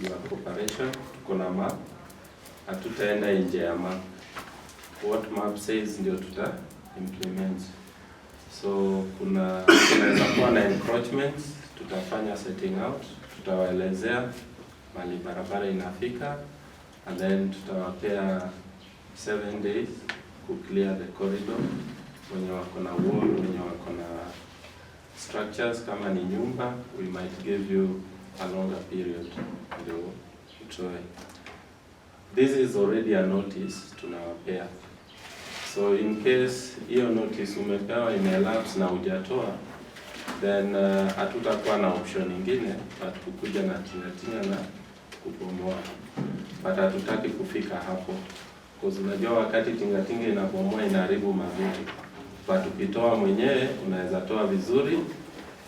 Your cooperation. Tuko na map, hatutaenda nje ya map. What map says ndio tuta implement. So kuna kunaweza kuwa na encroachments, tutafanya setting out, tutawaelezea mahali barabara inafika and then tutawapea 7 days ku clear the corridor. Wenye wako na wall, wenye wako na structures kama ni nyumba, we might give you a longer period ndio utoe. This is already a notice tunawapea. So in case hiyo notice umepewa imeelapse na hujatoa, then hatutakuwa na option ingine but kukuja na tingatinga na kubomoa, but hatutaki kufika hapo because unajua wakati tingatinga inabomoa inaharibu mavitu, but ukitoa mwenyewe unaweza toa vizuri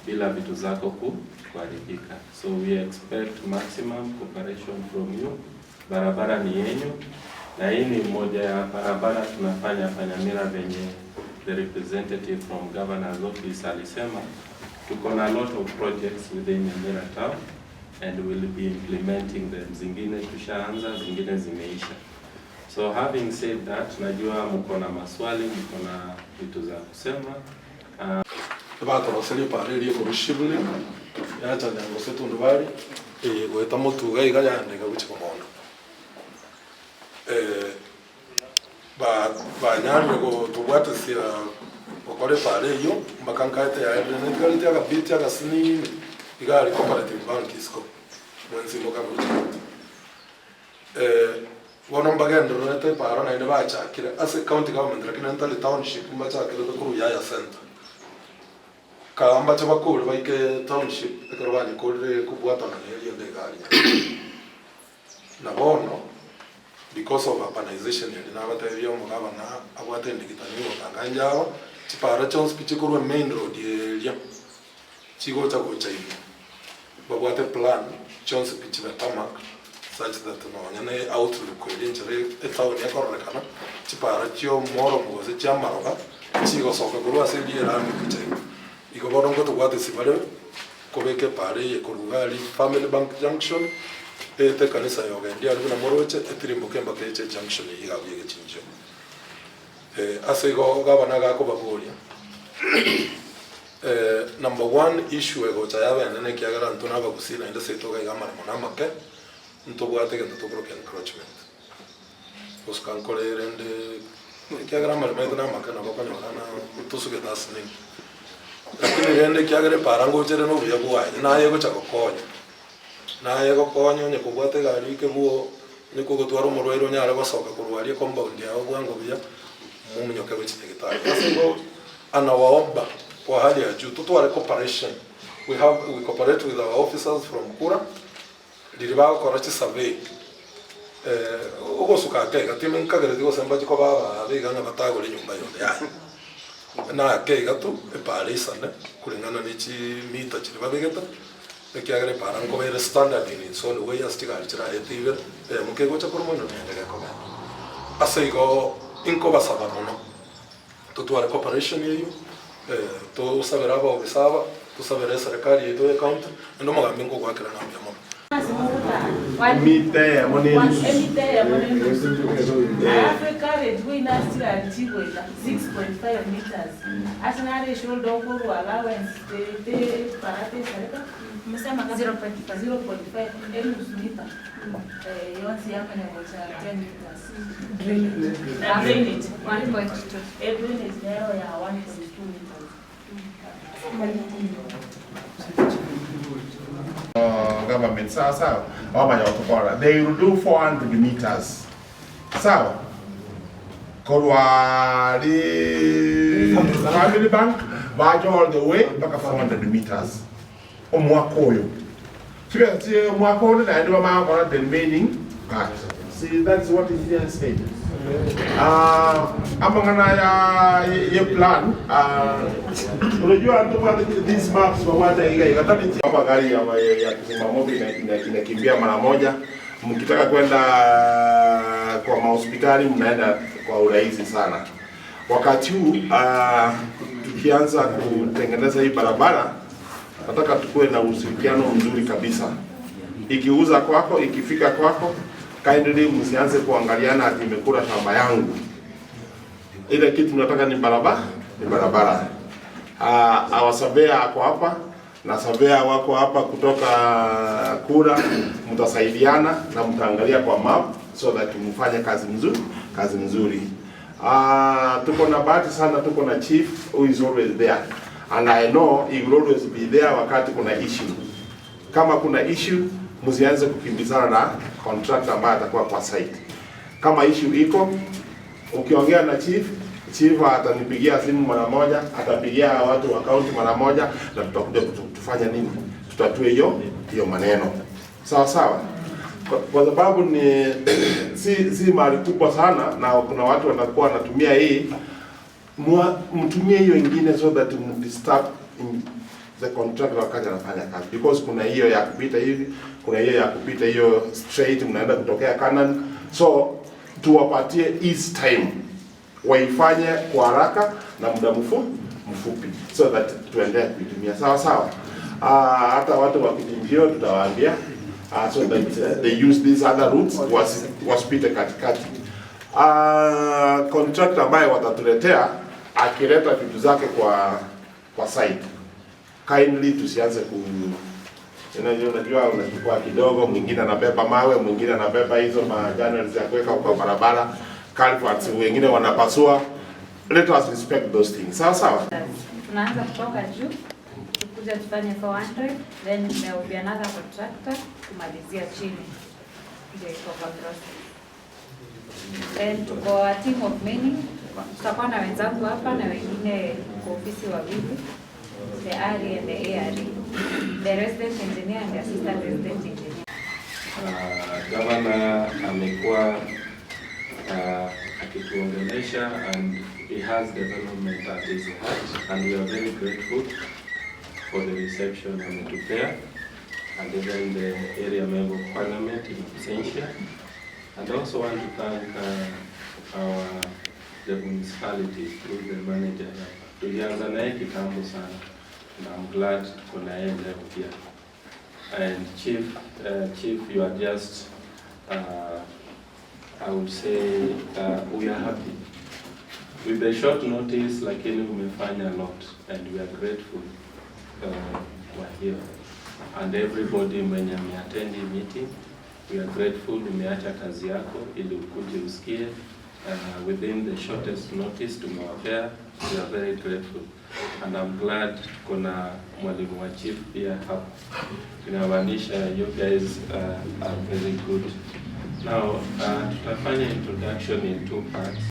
bila vitu zako kuharibika. So we expect maximum cooperation from you. Barabara ni yenyu na hii ni moja ya barabara tunafanya hapa Nyamira venye the representative from governor's office alisema tuko na lot of projects within Nyamira town and we'll be implementing them. Zingine tushaanza, zingine zimeisha. So having said that, najua mko na maswali, mko na vitu za kusema. Batoroserie pare eria korwa shibuli yacha nyango tundubari gweta motuga iga yandega gochia komondo ba banyarire gotobwatisia gokora epara eywo mpaka nkaete yaerire netigareti agabiti agasinini iga ari Cooperative Bank isiko mwensi mokagocha bono mbagendererete epara naende bachakire ase county government lakini ntari township mbachakirete korwa Yaya Center kamba bakore baike township ekero banyekorire kobwatana na eriende egari na bono because of urbanization eri nabatebia omogabana abwate endigitani gotanga njabo chipara chionsi pi chikorwa main road eria chigocha gocha ime babwate plan chionsi pi chibe tarmac such that nonya na outlook eri enchera etown ekororekana chipara chio moromo gose chia maroba chigosoka korwa ase eria erami gocha ime. Igo bono ngotobwate sibare kobeka epara eye korwa ari Family Bank Junction ete kanisa yogendia ari buna moroche etirimboke mpaka eche junction eye iga buya egechinchio ase igo gabana gakobaboria number one issue egocha yaba enene ekiagera intwe na abagusii naende ase etoka iga amaremo na amake ntobwate egento tokoroka encroachment gosuka nkore rende ekiagera amaremo aito na amake nabo okonyora na tosugete ase nini. Lakini rende ekiagera epara ngochere na obuya bwaye, naye egocha gokonya. Naye egokonya onye kobwate egari oike bwo onye kogotwara omorwaire onyare gosoka korwa aria compound yao bwango buya, momonyoke gochia nyagetari. Ase igo anawaomba kwa hali ya juu totware cooperation. We cooperate with our officers from Kura riri bagokora chisurvey ogosuka ake iga timi nkagereti gose mbachi koba ababe iga ng'a batagore enyomba yonde yaya. Na ake iga tu epara isane kulingana ne chimita chiria babegete ekiagera epara nkoba ere standard in its own way ase chigari chiraete ibere eyemo kegocha korwa moino naende gekogenda. Ase igo inkobasaba mono totware cooperation eywo tosabere abaofisa aba tosabere eserekari yaito ya ecounty naende omogambi nkogoakera ng'a mbuya mono. Emita eyemo na enusu. Emita eyemo na enusu. Alafu ecarriage way nasira chigweta 6.5 meters. Ase nare shoulder okorwa allowance te te parate sareka. Umesema kama 0.5. 0.5 enusu mita. Yonsi yamanya gocha 10 meters. Na drainage. 1.2. Drainage nayo ya 1.2 meters. Government sawa sawa wamanya gotokora they will do 400 meters sawa korwa ri Family Bank baja all the way mpaka 400 meters omwaka oyo chibesa chi omwaka onde naende bamanya gokora the remaining part. See, that's what engineer said. Amang'ana ya ye plan unajua tupate these maps wawata iga iga tati hapa gari ya kuzima moto inakimbia mara moja. Mkitaka kwenda kwa mahospitali mnaenda kwa urahisi sana. Wakati huu tukianza kutengeneza hii barabara, nataka tukuwe na ushirikiano mzuri kabisa. Ikiuza kwako, ikifika kwako, kindly msianze kuangaliana ati imekula shamba yangu. Ile kitu tunataka ni barabara, ni barabara. Our surveyor ako hapa na surveyor wako hapa kutoka kura, mtasaidiana na mtaangalia kwa map so that mfanye kazi mzuri, kazi mzuri. Tuko na bahati sana, tuko na chief who is always there and I know he will always be there wakati kuna issue. Kama kuna issue, msianze kukimbizana na contractor ambaye atakuwa kwa site. Kama issue iko, ukiongea na chief, chief atanipigia simu mara moja, atapigia watu wa county mara moja, na tutakuja tufanye nini, tutatue hiyo maneno sawa sawa, kwa sababu ni si mali kubwa sana, na kuna watu wanakuwa wanatumia hii, mtumie hiyo ingine so that mdisturb in the contractor wakati anafanya kazi, because kuna hiyo ya kupita hivi, kuna hiyo ya kupita hiyo straight, mnaenda kutokea Canaan, so tuwapatie ease time waifanye kwa haraka na muda mfupi so that tuendelee kuitumia sawa sawa. Hata watu wa Kichinjio tutawaambia so that they use these other routes, wasipite katikati. Contractor ambaye watatuletea akileta vitu zake kwa site, kindly tusianze ku unajua unachukua kidogo, mwingine anabeba mawe, mwingine anabeba hizo majani za kuweka kwa barabara, culverts, wengine wanapasua. Let us respect those things. Sawa sawa. Tunaanza kutoka juu tukuja tufanye 400, then there will be another contractor kumalizia chini, ndio iko kwa process. Then tuko a team of many, tutakuwa na wenzangu hapa na wengine kwa ofisi wawili, the RE and the ARE, the resident engineer and the assistant resident engineer. Gavana amekuwa akituongelesha and he has development at his heart and we are very grateful for the reception ametupea and even the area member of parliament in absentia, and also want to thank our the municipality through the manager hapa. Tulianza naye kitambo sana and I'm glad tuko na yeye leo pia. And Chief, you are just, I would say, we are happy. With the short notice, lakini umefanya a lot and we are grateful kwa hiyo. And everybody mwenye ameattend hii meeting, we are grateful umeacha kazi yako ili ukuje usikie. Within the shortest notice tumewapea, we are very grateful. And I'm glad tuko na mwalimu wa chief pia hapa. Inamaanisha you guys are very good. Now, tutafanya introduction in two parts.